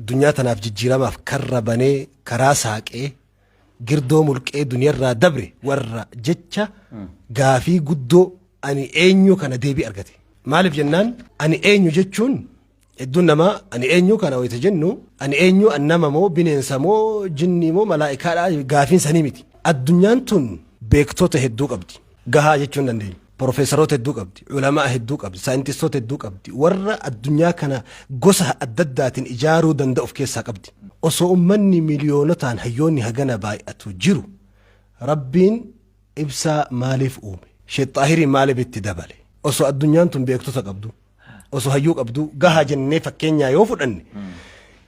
Addunyaa tanaaf jijjiiramaaf karra banee, karaa saaqee, girdoo mulqee duniyarraa dabre warra jecha gaafii guddoo ani eenyu kana deebii argate. Maaliif jennaan, ani eenyu jechuun hedduun namaa ani eenyu kana wayita jennu, ani eenyu, an nama moo bineensa moo jinnii moo malaa'ikaadha, gaafiin sanii miti. Addunyaan tun beektota hedduu qabdi. Gahaa jechuun dandeenya. Profeesaroota hedduu qabdi, ulamaa hedduu qabdi, saayintistoota hedduu qabdi, warra addunyaa kana gosa adda addaatiin ijaaruu danda'u of keessaa qabdi. Osoo ummanni miliyoonotaan hayyoonni hagana baay'atu jiru, Rabbiin ibsaa maaliif uume? Sheekh Xaahiriin maaliif itti dabale? Osoo addunyaan tun beektota qabdu, osoo hayyuu qabdu, gahaa jennee fakkeenyaa yoo fudhanne,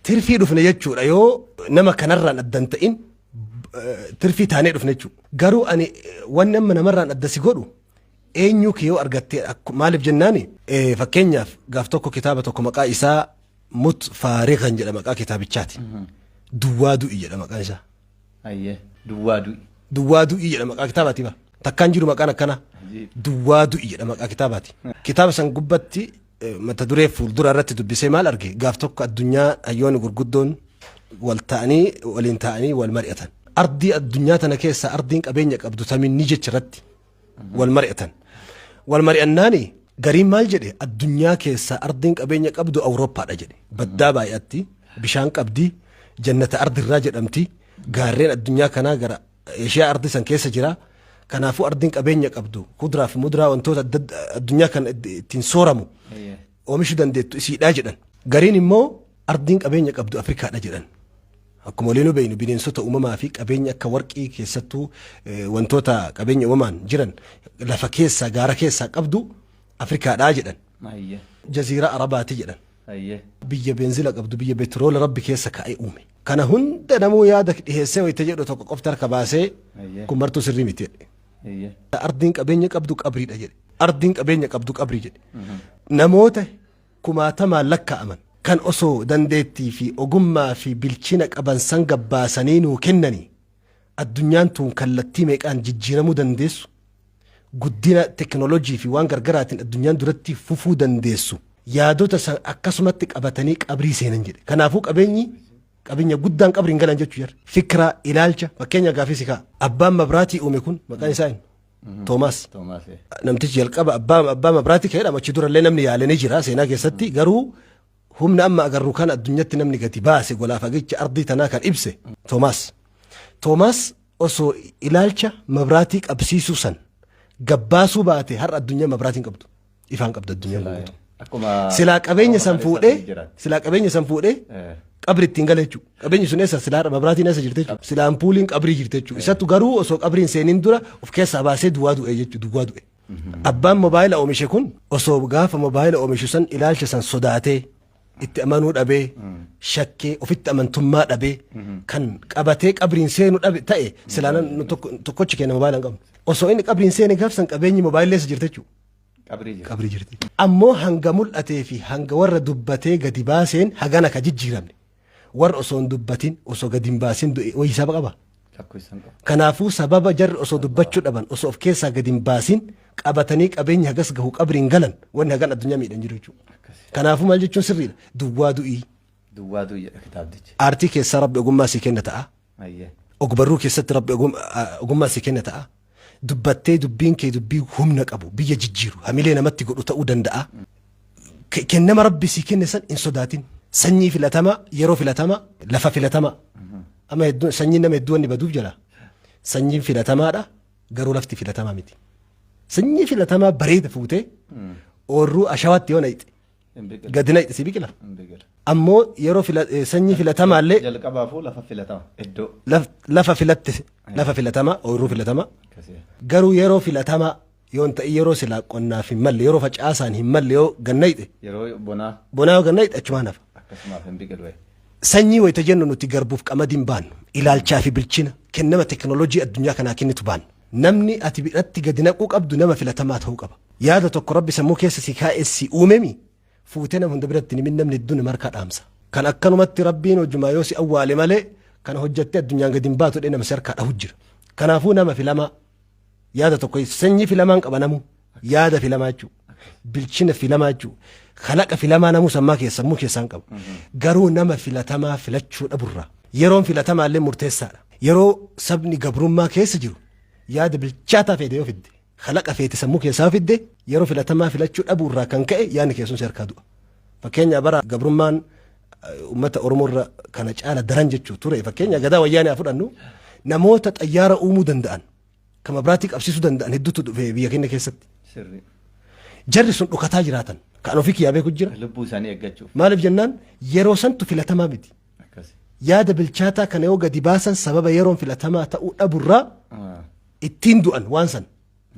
tirfii dhufne jechuudha. Yoo nama kanarraan addan ta'in tirfii taanee dhufne jechuudha. Garuu ani wanni amma namarraan adda si godhu eenyuu kee yoo argatte. Maaliif jennaani, fakkeenyaaf gaaf tokko kitaaba tokko maqaa isaa Mut Faariqan jedha maqaa kitaabichaati. Duwwaa du'i jedha maqaan isaa. Ayyee. Duwwaa du'i. Duwwaa du'i jedha maqaa kitaabaati ba. Takkaan jiru maqaan akkanaa. Duwwaa du'i jedha maqaa kitaabaati. Kitaaba san gubbatti mata duree fuuldura irratti dubbisee maal arge? Gaaf tokko addunyaa hayyoonni gurguddoon wal ta'anii, waliin ta'anii wal mari'atan. Ardii addunyaa tana keessa ardiin qabeenya qabdu taminni jecha irratti wal mari'atan. Wal mari'annaani gariin maal jedhe? Addunyaa keessa ardiin qabeenya qabdu Awurooppaadha jedhe. Baddaa baay'atti, bishaan qabdi, jannata ardirraa jedhamti, gaarreen addunyaa kanaa gara Eeshiyaa ardii san keessa jira. Kanaafuu ardiin qabeenya qabdu kuduraa fi muduraa, wantoota addunyaa kana ittiin sooramu oomishuu dandeettu isiidhaa jedhan. Gariin immoo ardiin qabeenya qabdu Afrikaadha jedhan. Akkuma waliinuu beeknu, bineensota uumamaa fi qabeenya akka warqii, keessattuu wantoota qabeenya uumamaan jiran lafa keessaa, gaara keessaa qabdu Afrikaadhaa jedhan. Jaziiraa Arabaati jedhan. Biyya beenzila qabdu, biyya beetiroola Rabbi keessa kaa'ee uume. Kana hunda namuu yaada dhiheessee wayita jedhu, tokko qofti harka baasee kun martuu sirrii miti jedhe. Ardiin qabeenya qabdu qabriidha jedhe. Ardiin qabeenya qabdu qabrii jedhe. Namoota kumaatamaan lakkaa'aman kan osoo dandeettii fi ogummaa fi bilchina qaban san gabbaasanii nuu kennanii, addunyaan tun kallattii meeqaan jijjiiramuu dandeessu, guddina teknoolojii fi waan gargaraatiin addunyaan duratti fufuu dandeessu, yaadota san akkasumatti qabatanii qabrii seenan jedhe. Kanaafuu qabeenyi qabeenya guddaan qabriin galan jechuu jarri. Fikraa, ilaalcha, fakkeenya gaafii si ka'a. Abbaan mabraatii uume kun maqaan isaa eenyu? Toomaas. Toomaas. Namtichi jalqaba abbaa mabraatii ka'edha. Achi durallee namni yaale ni jira seenaa keessatti, garuu humna amma agarru kana addunyatti namni gadi baase, golaa fagicha ardii tanaa kan ibse Toomaas. Toomaas osoo ilaalcha mabraatii qabsiisuu san gabbaasuu baate, har'a addunyaa mabraatiin qabdu. Ifaan qabdu addunyaan kun guutuu. Akkuma Silaa qabeenya san fuudhee, silaa qabeenya san fuudhee qabri ittiin gala jechuudha. Qabeenyi sun eessa? Silaa mabraatiin eessa jirti jechuudha? Silaa ampuuliin qabrii jirti jechuudha. Isattu garuu osoo qabriin seeniin dura of keessaa baasee duwwaa du'e jechuudha. Duwwaa du'e. Abbaan mobaayila oomishe kun osoo gaafa mobaayila oomishu san ilaalcha san sodaatee, itti amanuu dhabee, shakkee, ofitti amantummaa dhabee kan qabatee qabriin seenu dhabe ta'e, silaa tokkochi keenya mobaayila hin qabnu. Osoo inni qabriin seene gaaf san qabeenyi mobaayilli eessa jirti jechuudha? Qabrii jirti. Qabrii jirti. Ammoo hanga mul'atee fi hanga warra dubbatee gadi baaseen hagana ka jijjiiramne. Warra osoo hin dubbatin, osoo gadi hin baasin du'e wayii saba qaba. Lakkoofsan qabu. Kanaafuu sababa jarri osoo dubbachuu dhaban, osoo of keessaa gadi hin baasin qabatanii qabeenya hagas gahu qabriin galan, wanni hagan addunyaa miidhan jiru jechuudha. Kanaafuu maal jechuun sirriidha? Duwwaa du'ii. Duwwaa du'i jedha kitaabtichi. Aartii keessaa Rabbi ogummaa sii kenna ta'a. Ogbarruu keessatti Rabbi ogummaa sii kenna ta'a. Dubbattee dubbiin kee dubbii humna qabu, biyya jijjiiru, hamilee namatti godhu ta'uu danda'a. Kennama Rabbi sii kenne san hin sodaatin. Sanyii filatama, yeroo filatama, lafa filatama. Amma hedduu sanyiin nama hedduu wanni baduuf jira. Sanyiin filatamaadha, garuu lafti filatamaa miti. Sanyii filatamaa bareeda fuutee oorruu ashawaatti yoo naqxe, gadi naqxe, si biqila. Ammoo yeroo sanyii filatamaallee Jalqabaafuu lafa filatama iddoo. Lafa filatte, lafa filatamaa, ooyiruu filatamaa, garuu yeroo filatamaa yoo hin ta'in, yeroo silaa qonnaaf hin malle, yeroo facaasaan hin malle yoo gannayxe, Yeroo bonaa. Bonaa yoo gannayxe achumaan hafa. Akkasumaaf hin biqilu. Sanyii wayita jennu nuti garbuuf qamadiin baannu, ilaalchaa fi bilchina kennama teknoolojii addunyaa kanaa kennitu baanna. Namni ati biratti gadi naquu qabdu nama filatamaa ta'uu qaba. Yaada tokko Rabbi sammuu keessa si kaa'ee si uumemi fuutee nama hunda biratti himin, namni hedduun nama harkaa dhaamsa. Kan akkanumatti Rabbiin hojumaa yoo si awwaale malee kana hojjattee addunyaan gadi hin baatu jedhee nama si harkaa dhahu jira. Kanaafuu nama filamaa, yaada tokko, sanyii filamaan qaba namuu, yaada filamaa jechuudha. Bilchina filamaa jechuudha. Kalaqa filamaa namuu sammaa keessa sammuu keessaan qabu. Garuu nama filatamaa filachuu dhaburraa. Yeroon filatamaa illee murteessaadha. Yeroo sabni gabrummaa keessa jiru yaada bilchaataa feete yoo fidde, kalaqa feete sammuu keessaa yoo fidde, yeroo filatamaa filachuu dhabuurraa kan ka'e yaadni keessuun si harkaa du'a. Fakkeenya bara gabrummaan uummata Oromoo irra kana caala daran jechuu ture. Fakkeenya gadaa wayyaanee haa fudhannu, namoota xayyaara uumuu danda'an, kan mabiraatii qabsiisuu danda'an hedduutu dhufe biyya keenya keessatti. Sirrii. Jarri sun dhokataa jiraatan. Kan ofii kiyyaa beeku jira. Lubbuu isaanii eeggachuuf. Maaliif jennaan yeroo santu filatamaa miti. Akkasi. Yaada bilchaataa kana yoo gadi baasan sababa yeroon filatamaa ta'uu dhaburraa ittiin du'an waan san.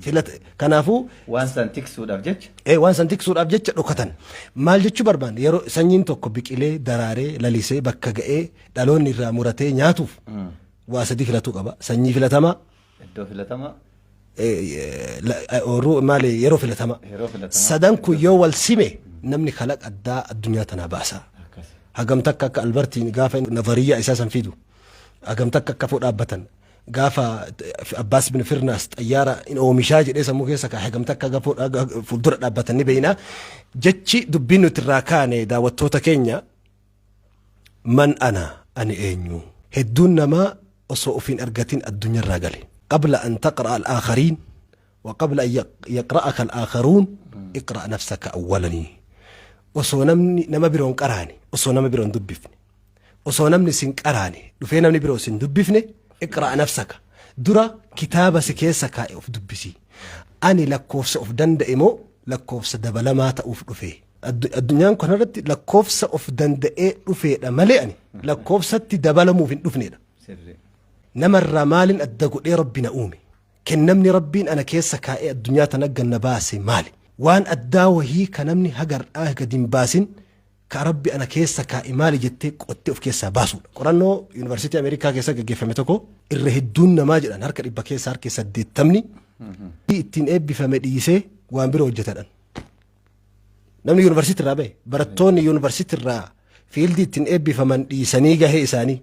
Filata kanaafuu Waan san tiksuudhaaf jecha. Waan san tiksuudhaaf jecha dhokatan. Maal jechuu barbaanne, yeroo sanyiin tokko biqilee daraaree lalisee bakka ga'ee dhaloonni irraa muratee nyaatuuf waa sadii filatuu qaba. Sanyii filatamaa, Iddoo filatamaa. Ooyiruu maali, yeroo filatamaa. Yeroo filatamaa. Sadan kun yoo wal sime namni kalaqa addaa addunyaa tanaa baasa. Akkasi. Hagam takka akka Albertiin gaafa nazariyyaa isaa san fidu, hagam takka akka fuu dhaabbatan, gaafa Abbaas bin Firnaas xayyaara in oomishaa jedhee sammuu keessa kaa'e hagam takka akka fuuldura dhaabbatan ni beeyna. Jechi dubbiin nuti irraa kaane, daawwattoota keenya, man ana, ani eenyu? Hedduun namaa osoo ofiin argatin addunyaarraa gale. Qabla an taqra'a al-aakhariin wa qabla an yaqra'aka al-aakharuun iqra' nafsaka awwalanii. Osoo namni nama biroon qaraane, osoo nama biroon dubbifne, osoo namni sin qaraane dhufee namni biroo sin dubbifne, iqra' nafsaka, dura kitaaba si keessa kaa'e of dubbisi. Ani lakkoofsa of danda'e moo lakkoofsa dabalamaa ta'uuf dhufe? Addunyaan kana irratti lakkoofsa of danda'ee dhufeedha malee ani lakkoofsatti dabalamuuf hin dhufneedha. Sirrii. Namarraa maalin adda godhee Rabbi na uume? Kennamni Rabbiin ana keessa kaa'ee addunyaa tana ganna baase maali? Waan addaa wahii ka namni hagar'aa gadi hin baasin ka Rabbi ana keessa kaa'e maali jettee qottee of keessaa baasuudha. Qorannoo Yuunivarsiitii Ameerikaa keessa gaggeeffame tokko irra hedduun namaa jedhan harka 100 keessaa harki 80ni ittiin eebbifame dhiisee waan biroo hojjetadhan. Namni yuunivarsiitii irraa bahe, barattoonni yuunivarsiitii irraa fiildii ittiin eebbifaman dhiisanii gahee isaanii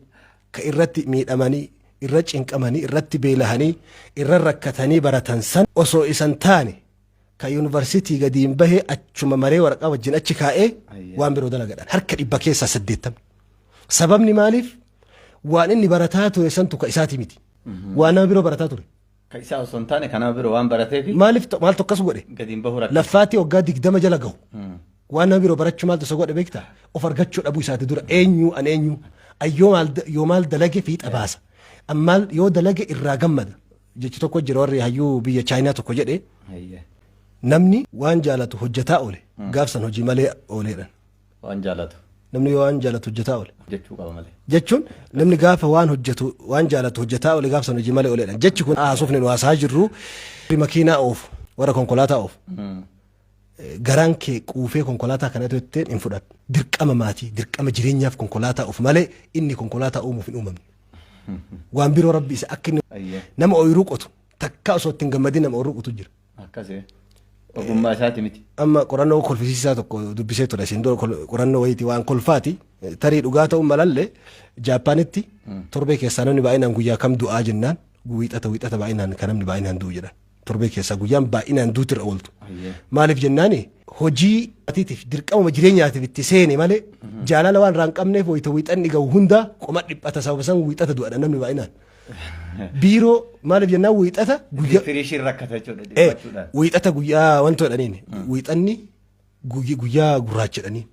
ka irratti miidhamanii, irra cinqamanii, irratti beelahanii, irra rakkatanii baratan san osoo isan taane ka yuunivarsiitii gadiin bahee achuma maree waraqaa wajjin achi kaa'ee waan biroo dalagadhan harka 100 keessaa 80. Sababni maaliif? Waan inni barataa ture santu ka isaati miti. Waan nama biroo barataa ture. Ka isaa osoo hin taane kanama biroo waan barateef Maaliif maaltu akkas godhe? Gadiin bahuu rakkisa. Laffaatii waggaa 20 jala gahu. Waan nama biroo barachuu maaltu isa godhe beektaa? Of argachuu dhabuu isaati dura, eenyu an, eenyu ayyoo maal yoo maal dalage fiixa baasa. Ammaal yoo dalage irraa gammada. Jechi tokko jira, warri hayyuu biyya Chaayinaa tokko jedhe, namni waan jaalatu hojjetaa oole gaafsan hojii malee ooleedhan. Waan jaalatu. Namni yoo waan jaalatu hojjetaa oole. Jechuu qaba malee. Jechuun namni gaafa waan hojjetu, waan jaalatu hojjetaa oole gaafsan hojii malee ooleedhan. Jechi kun haasofni nu haasaa jirru makiinaa oofu, warra konkolaataa oofu. Garaan kee quufee konkolaataa kana jettee hin fudhatu. Dirqama maatii, dirqama jireenyaaf konkolaataa oofu malee inni konkolaataa uumuuf hin uumamne. Waan biroo Rabbi isa akka inni nama ooyiruu qotu takka osoo ittiin gammadin nama ooyiruu qotu jira. Akkasii. Ogummaa isaati miti. Amma qorannoo kolfisiisaa tokko dubbisee ture. Isin dura qorannoo wayiiti, waan kolfaati. Tarii dhugaa ta'uu malallee, Jaappaanitti torbee keessaa namni baay'inaan guyyaa kam du'aa jennaan, wiixata, wiixata baay'inaan kan namni baay'inaan du'u jedhan. Torbee keessaa guyyaan baay'inaan duutirra ooltu. Maaliif jennaani hojii atiitiif dirqamuma jireenyaatiif itti seene malee jaalala waan irraa hin qabneef wayita wiixanni gahu hundaa qoma dhiphata, sababa san wiixata du'adha namni baay'inaan. Biiroo maaliif jennaan wiixata guyyaa Firiishiin rakkata jechuudha dhiphachuudhaan. Wiixata guyyaa wanto jedhaniin, wiixanni guyyaa gurraacha jedhaniin,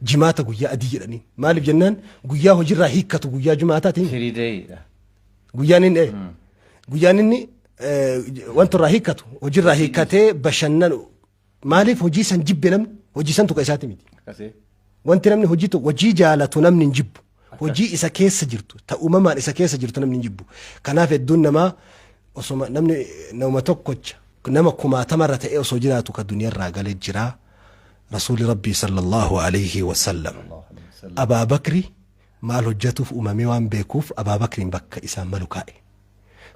jimaata guyyaa adii jedhaniin. Maaliif jennaan guyyaa hojiirraa hiikkatu guyyaa jimaataatiin. Free dayidha. Guyyaan inni guyyaan inni wanta irraa hiikkatu, hojiirraa hiikkatee bashannanu. Maaliif hojii san jibbe? Namni hojii san tuqa isaati miti. Akkasii. Wanti namni hojii tokko, hojii jaalatu namni hin jibbu. Hojii isa keessa jirtu, ta uumamaan isa keessa jirtu namni hin jibbu. Kanaaf hedduun namaa osoma namni nama tokkocha nama kumaatamarra ta'ee osoo jiraatu ka duniyaarraa galee jira. Rasuulli Rabbii sallallahu alayhi wa sallam Abaa Bakri maal hojjetuuf uumamee waan beekuuf Abaa Bakriin bakka isaan malu kaa'e.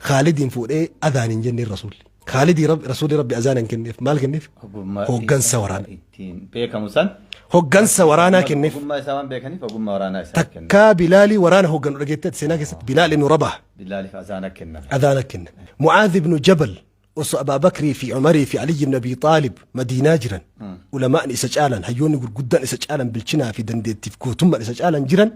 Khaalidiin fuudhee adaan hin jenneen Rasuulli. Khaalidii Rasuulli Rabbi azaana hin kenneef. Maal kenneef? Ogummaa Hooggansa waraanaa. ittiin beekamu san. Hooggansa waraanaa kenneef. Ogummaa isaa waan beekaniif ogummaa waraanaa isaa kenna. Takkaa Bilaalii waraana hoogganu dhageetteet seenaa keessatti? Bilaal ibnu Rabah Bilaaliif azaana kenname. Adaana kenne. Mu'aadh ibnu Jabal Osoo Abaa Bakrii fi Umarii fi Aliyyi ibn Abii Xaalib Madiinaa jiran, ulamaa'ni isa caalan, hayyoonni gurguddaan isa caalan bilchinaa fi dandeettiif gootummaan isa caalan jiran,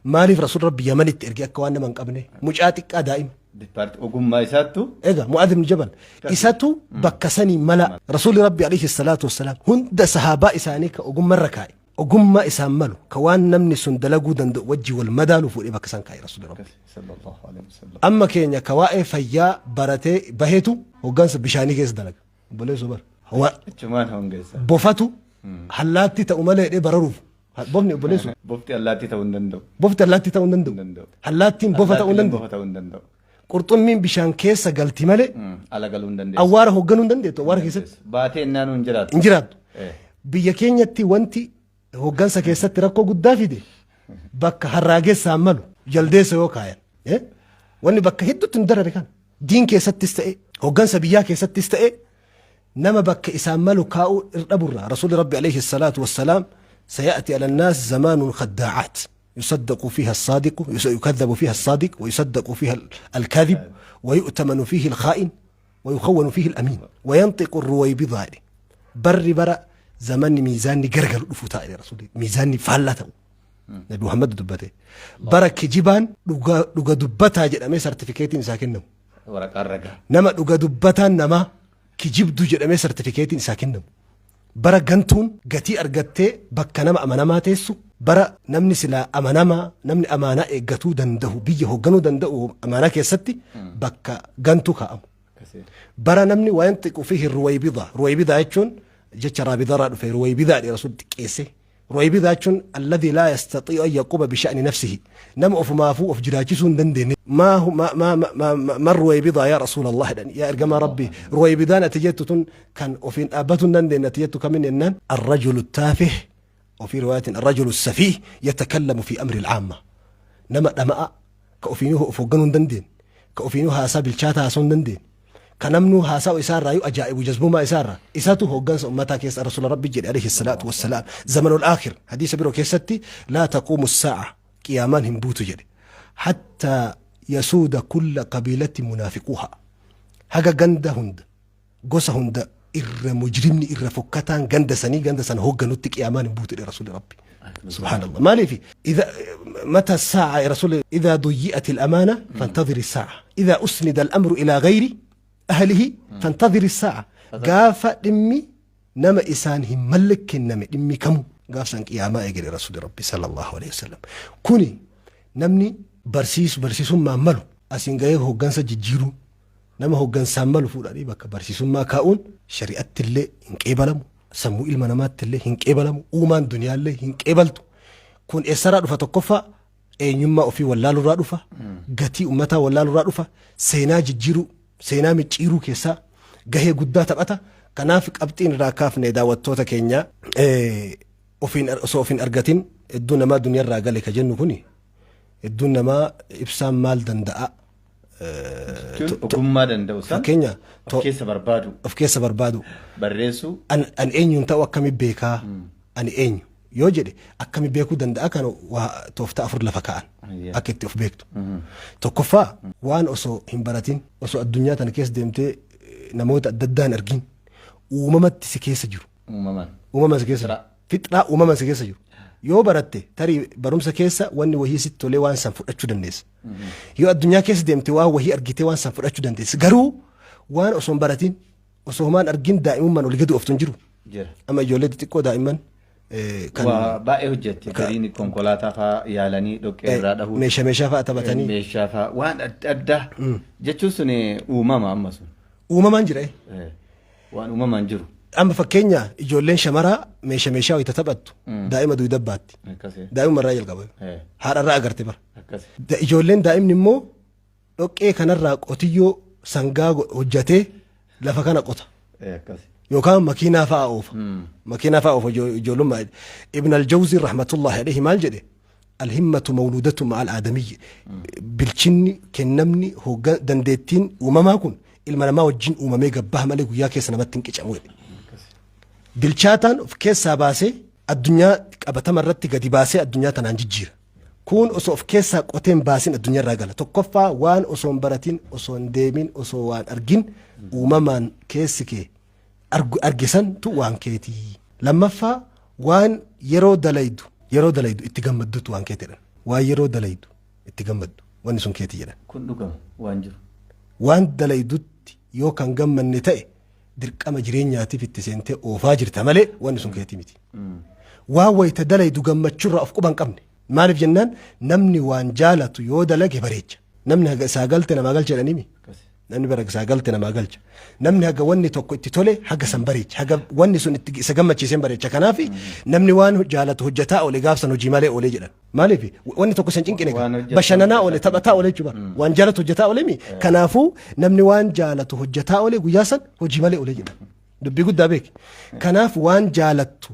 maaliif Rasuul Rabbi Yamanitti erge akka waan nama hin qabne? Mucaa xiqqaa daa'ima. Depart ogummaa isaattu. Egaa Mu'aadh ibn Jabal isatu bakka sanii mala Rasuulli Rabbi alayhi salaatu wassalaam hunda sahaabaa isaanii ka ogummarra kaa'e. Ogummaa isaan malu ka waan namni sun dalaguu danda'u wajji wal madaalu fuudhee bakka san kaa'e Rasuulli Rabbi. Sallallahu alaihi wasallam. Amma keenya ka waa'ee fayyaa baratee bahetu hoggansa bishaanii keessa dalaga. Obboleessoo bara. Achumaan hongeessa. Bofatu hallaattii ta'u malee jedhee bararuuf. Bofni obboleessoo. Bofti allaattii ta'uu hin danda'u. Bofti allaattii ta'uu hin danda'u. Hin danda'u. Allaattiin bofa ta'uu hin Allaattiin danda'u. bofa ta'uu hin danda'u. Qurxummiin bishaan keessa galti malee Ala galuu hin dandeessu. Awwaara hoogganuu hin dandeettu awwaara keessatti. Baatee innaan hin jiraattu. Hin jiraattu. Biyya keenyatti wanti hooggansa keessatti rakkoo guddaa fide bakka harraagessaan malu jaldeessa yoo kaayan. Wanni bakka hedduutti nu darare kana. Diin keessattis ta'e hooggansa biyyaa keessattis ta'e nama bakka isaan malu kaa'uu dhaburraa Rasuulli Rabbi alayhi salaatu wassalaam saya'ati ala nnaas zamaanun khaddaacaat. يصدق فيها الصادق يكذب فيها الصادق ويصدق فيها الكاذب ويؤتمن فيه الخائن ويخون فيه الأمين وينطق الرويبضة بري برا زمن ميزان قرقل رفوتا إلى رسول ميزان فالته نبي محمد دبته برا كجبان لغا دبتا جدامي سرتيفيكيتين ساكنه Waraqaan ragaa. Nama dhuga dubbataan nama kijibduu jedhamee sartifikeetiin isaa kennamu. Bara gantuun gatii argattee bakka nama amanamaa teessu, bara namni silaa amanamaa, namni amaanaa eeggatuu danda'u, biyya hoogganuu danda'u amaanaa keessatti bakka gantuu kaa'amu. Bara namni waan xiqquu fi ruwaybidaa, ruwaybidaa jechuun jecha raabidaarraa dhufe ruwaybidaa jedhe Rasuul xiqqeesse. Ruwaybidaa jechuun alladhii laa yastaxii'u an yaquuma bisha'ni nafsihi, nama ofumaafuu of jiraachisuu hin dandeenye. Maa hu- ma ma ma ma ma man ruwaybidaa yaa Rasuulallah jedhan, yaa ergamaa Rabbii, ruwaybidaan ati jettu tun kan ofiin dhaabbatuu hin dandeenye ati jettu kamin jennaan, arrajulu taafih وفي رواية الرجل السفيه يتكلم في أمر العامة, nama dhama'a ka ofiinuu of hoogganuu hin dandeenye, ka ofiinuu haasaa bilchaataa haasa'uu hin dandeenye, ka namnuu haasaa isaarraa yoo ajaa'ibu jazbumaa isaarraa isatu hooggansa ummataa keessa Rasuula Rabbi jedhe alayhi salaatu wassalaam. Zamanul aakhir hadiisa biroo keessatti laa taquumu saa'a, qiyaamaan hin buutu jedhe, hattaa yasuuda kulla qabiilatti munaafiquuha, haga ganda hunda gosa hunda irra mujrimni irra fokkataan ganda sanii ganda sana hoogganutti qiyaamaan hin buutu jedhe Rasuulli Rabbi. Subhaanallah. Maaliif? إذا متى الساعة يا رسول؟ إذا ضيئت الأمانة فانتظر الساعة، إذا أسند الأمر إلى غير أهله فانتظر الساعة. Gaafa dhimmi nama isaan hin malle kenname dhimmi kamuu gaaf san qiyaamaa eegale Rasuulli Rabbi sallallahu alaihi wasallam. Kuni namni barsiisu barsiisummaan malu asiin gahee hooggansa jijjiiruu, nama hooggansaan malu fuudhanii bakka barsiisummaa kaa'uun shari'atti illee hin qeebalamu, sammuu ilma namaatti illee hin qeebalamu, uumaan duniyaallee hin qeebaltu. Kun eessarraa dhufa? Tokkoffaa eenyummaa ofii wallaalurraa dhufa, gatii ummataa wallaalurraa dhufa, seenaa jijjiiruu, seenaa micciiruu keessaa gahee guddaa taphata. Kanaaf qabxiin irraa kaafne daawwattoota keenya, ofiin osoo ofiin argatin hedduu namaa duniyaarraa gale ka jennu kuni hedduun namaa ibsaan maal danda'a? Jechuun ogummaa danda'u san Fakkeenya of keessa barbaadu. Of keessa barbaadu. Barreessuu. An eenyuun ta'u akkami beekaa? Ani eenyu yoo jedhe akkami beekuu danda'a? Kan waa tooftaa afur lafa kaa'an akka itti of beektu. Tokkoffaa, waan osoo hin baratin, osoo addunyaa tana keessa deemtee namoota adda addaa hin argin uumamatti si keessa jiru. Uumamaan. Uumama si keessa jiru. Fixraa uumama si keessa jiru. Yoo baratte tarii barumsa keessa wanni wahii sitti tolee waan san fudhachuu dandeessa. Yoo addunyaa keessa deemte waan wahii argitee waan san fudhachuu dandeessa. Garuu waan osoo hin baratin, osoo homaan argin daa'imummaan olii gadi ooftu hin jiru. Jira. Amma ijoollee xixiqqoo daa'imman kan Waa baay'ee hojjetti. Gariin konkolaataa fa'aa yaalanii dhoqqee irraa dhahuu. Meeshaa meeshaa fa'aa taphatanii. Meeshaa fa'aa waan adda addaa jechuun sun uumama amma sun. Uumamaan jira. Waan uumamaan jiru. Amma fakkeenya ijoolleen shamaraa meeshaa meeshaa wayita taphattu daa'ima dugda baatti. Daa'imuma irraa jalqaba. Haadharraa agarte bara. Ijoolleen daa'imni immoo dhoqqee kanarraa qotiyyoo sangaa hojjatee lafa kana qota. Yookaan makiinaa fa'aa oofa. Makiinaa fa'aa oofa ijoollummaa. Ibn al-Jawzi rahmatullahi alayhi maal jedhe? Alhimmatu mawluudatu ma'al aadamiyyi. Bilchinni kennamni dandeettiin uumamaa kun ilma namaa wajjin uumamee gabbaha malee guyyaa keessa namatti hin qicamu jedhe. Bilchaataan of keessaa baasee addunyaa qabatama irratti gadi baasee addunyaa tanaan jijjiira. Kun osoo of keessaa qoteen baasin addunyaa irraa gala. Tokkoffaa, waan osoo hin baratin, osoo hin deemin, osoo waan argin Uumamaan keessi kee arge santu waan keetii. Lammaffaa, waan yeroo dalaydu, yeroo dalaydu itti gammaddutu waan keeti jedhan. Waan yeroo dalaydu itti gammaddu, wanni sun keeti jedhan. Kun dhugama waan jiru. Waan dalaydutti yoo kan gammanne ta'e, dirqama jireenyaatiif itti seentee oofaa jirta malee wanni sun keetii miti. Waan wayita dalaydu gammachurraa of quba hin qabne. Maaliif jennaan, namni waan jaalatu yoo dalage bareecha. Namni haga isaa galte namaa galcha jedhanii. Namni bara isaa galte namaa galcha. Namni haga wanni tokko itti tole haga san bareecha. Haga wanni sun itti isa gammachiiseen bareecha. Kanaaf namni waan jaalatu hojjetaa oole gaafsan hojii malee oolee jedhan. Maaliif wanni tokko san cinqine, bashannanaa oole, taphataa oole jechuudha. Waan jaalatu hojjetaa oole mi. Kanaafuu namni waan jaalatu hojjetaa oole guyyaa san hojii malee oolee jedhan. Dubbii guddaa beeki. Kanaaf waan jaalattu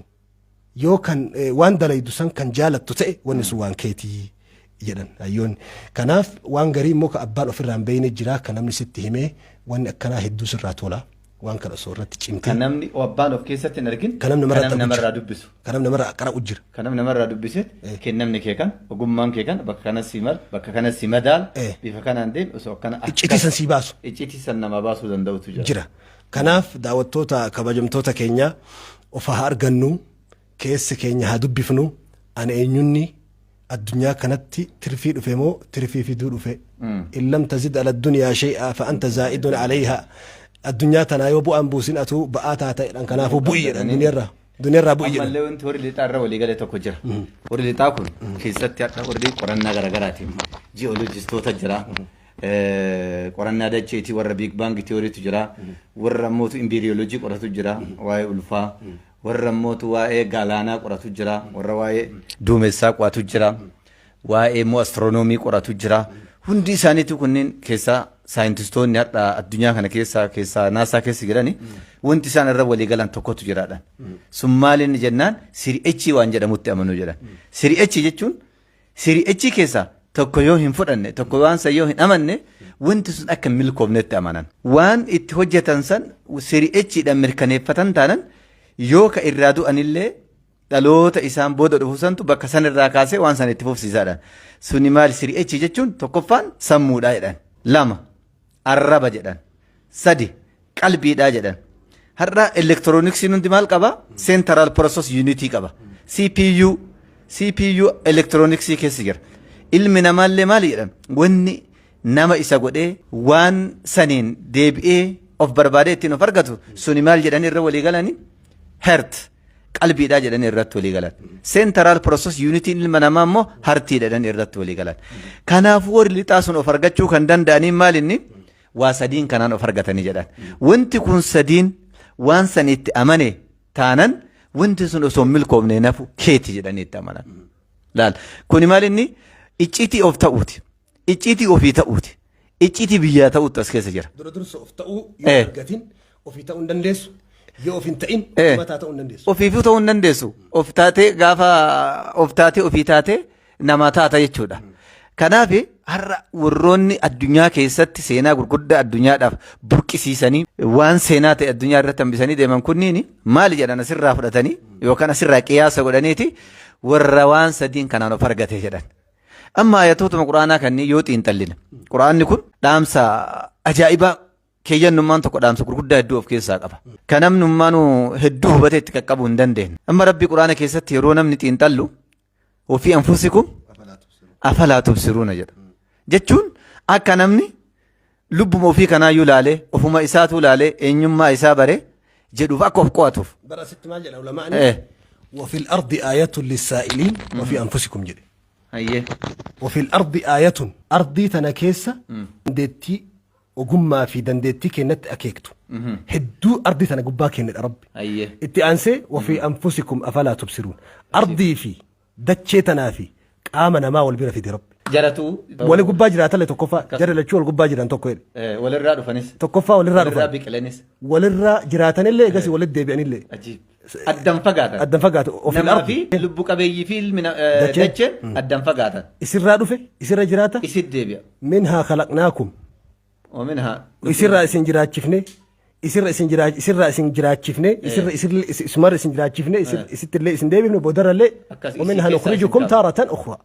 yoo kan waan dalaydu san kan jaalattu ta'e, wanni sun waan keetii jedhan hayyoonni. Kanaaf waan garii immoo ka abbaan ofirraa hin beekne jira, kan namni sitti himee wanni akkanaa hedduu sirraa tola. Waan kana osoo irratti cimtee. Kan namni abbaan of keessatti hin argin. Kan namni namarraa namarraa dubbisu. Kan namni namarraa qara'u jira. Kan namni namarraa dubbise, kennamni kee kan ogummaan kee kan bakka kana si mal, bakka kana si madaal, bifa kanaan deemi, osoo akkana. Iccitii san si baasu. Iccitii san nama baasuu danda'utu jira. Jira. Kanaaf daawwattoota kabajamtoota keenya, of haa argannu, keessa keenya haa dubbifnu. Ani eenyunni addunyaa kanatti tirfii dhufe moo tirfii fiduu dhufe? إن لم تزد على الدنيا شيئا فأنت زائد عليها. Addunyaa tanaa yoo bu'aan buusin atuu ba'aa taata jedhan. Kanaafuu bu'i jedhan, duniyaarraa bu'i jedhan. Ammallee wanti warri lixaa irra walii galee tokko jira. Warri lixaa kun keessatti har'a warri qorannaa garaagaraatiin ji'oolojistoota jira. Qorannaa dacheetii warra Big Bang theorytu jira. Warra ammootu embryology qoratu jira, waa'ee ulfaa. Warra ammootu waa'ee galaanaa qoratu jira. Warra waa'ee duumessaa qo'atu jira. Waa'ee immoo astiroonoomii qoratu jira. Hundi isaaniitu kunneen keessaa saayintistoonni har'a addunyaa kana keessaa NASA keessa jirani, wanti isaan irra walii galan tokkotu jiraadha. Sun maali jennaan, 3H waan jedhamutti amanuu jedhan. 3H jechuun 3H keessaa tokko yoo hin fudhanne, tokko waan san yoo hin amanne, wanti sun akka hin milkoofnetti amanan. Waan itti hojjetan san 3Hdhaan mirkaneeffatan taanan, yoo ka irraa du'anillee dhaloota isaan booda dhufu santu bakka san irraa kaasee waan san itti fufsiisaadha. Suni maali 3H jechuun? Tokkoffaan sammuudha jedhan. Lama, arraba jedhan. Sadi, qalbiidha jedhan. Har'a elektirooniksiin hundi maal qaba? Central Process Unit qaba. CPU, CPU elektirooniksii keessa jira. Ilmi namaallee maali jedhan? Wanni nama isa godhee waan saniin deebi'ee of barbaadee ittiin of argatu suni maal jedhanii irra walii galanii? Heart, qalbiidhaa jedhanii irratti walii galan. Central Process Unitiin ilma namaa immoo heartiidha jedhanii irratti walii galan. Kanaafuu warri lixaa sun of argachuu kan danda'aniin maal inni? Waa sadiin kanaan of argatanii jedhan. Wanti kun sadiin waan san itti amane taanan, wanti sun osoo hin milkoofne nafu keeti jedhanii itti amanan. Laal, kuni maal inni? Icciitii of ta'uuti. Icciitii ofii ta'uuti. Icciitii biyyaa ta'uutu as keessa jira. Dura dursa of ta'uu yoo argatin ofii ta'uu hin dandeessu. Yoo of hin ta'in mataa ta'uu hin dandeessu. Ofiifuu ta'uu hin dandeessu. Of taatee, gaafa of taatee ofii taatee nama taata jechuudha. Kanaaf har'a warroonni addunyaa keessatti seenaa gurguddaa addunyaadhaaf burqisiisanii, waan seenaa ta'e addunyaa irratti hambisanii deeman kunniin maali jedhan? Asirraa fudhatanii yookaan asirraa qiyaasa godhaniiti warra waan sadiin kanaan of argate jedhan. Amma ayatootuma quraanaa kanneen yoo xiinxalline, quraanni kun dhaamsa ajaa'ibaa, keeyyannummaan tokko dhaamsa gurguddaa hedduu of keessaa qaba. Kan namnummaan hedduu hubatee itti qaqqabuu hin dandeenye. Amma Rabbi quraana keessatti yeroo namni xiinxallu "وفي أنفسكم أفلا تبصرون" jedha. Jechuun akka namni lubbuma ofii kanaayyuu laalee, ofuma isaatuu laalee, eenyummaa isaa bare jedhuuf, akka of qo'atuuf. Bara asitti maal jedha ulamaan? وفي الأرض آية للسائلين وفي أنفسكم jedhe. وفي الأرض آية، ardii tana keessa dandeettii ogummaa fi dandeettii kennatti akeektu hedduu ardii tana gubbaa kennedha Rabbi. Itti aansee "وفي أنفسكم أفلا تبصرون". Ardii fi dachee tanaa fi qaama namaa wal bira fide Rabbi. Jaratu. Wali gubbaa jiraatallee, tokkoffaa jara lachuu wal gubbaa jiran tokko jedhe. Walirraa dhufanis. Tokkoffaa walirraa Walirraa dhufan. biqilanis. Walirraa jiraatanillee, egas walitti deebi'anillee. Ajiib. Addan fagaatan. Addan fagaatu. وفي Namaa الأرض. fi lubbu qabeeyyii fi ilmi Dacheen. dacheen addan fagaatan. Isirraa dhufe, isirra jiraata. Isit deebi'a. منها خلقناكم. ومنها. Isirraa isin jiraachifne, isirra isin jiraa, isirraa isin jiraachifne, isirra isumarra isin jiraachifne, isittillee isin deebifne, boodarrallee Akkas ومنها isii keessaa نخرجكم isin تارة أخرى.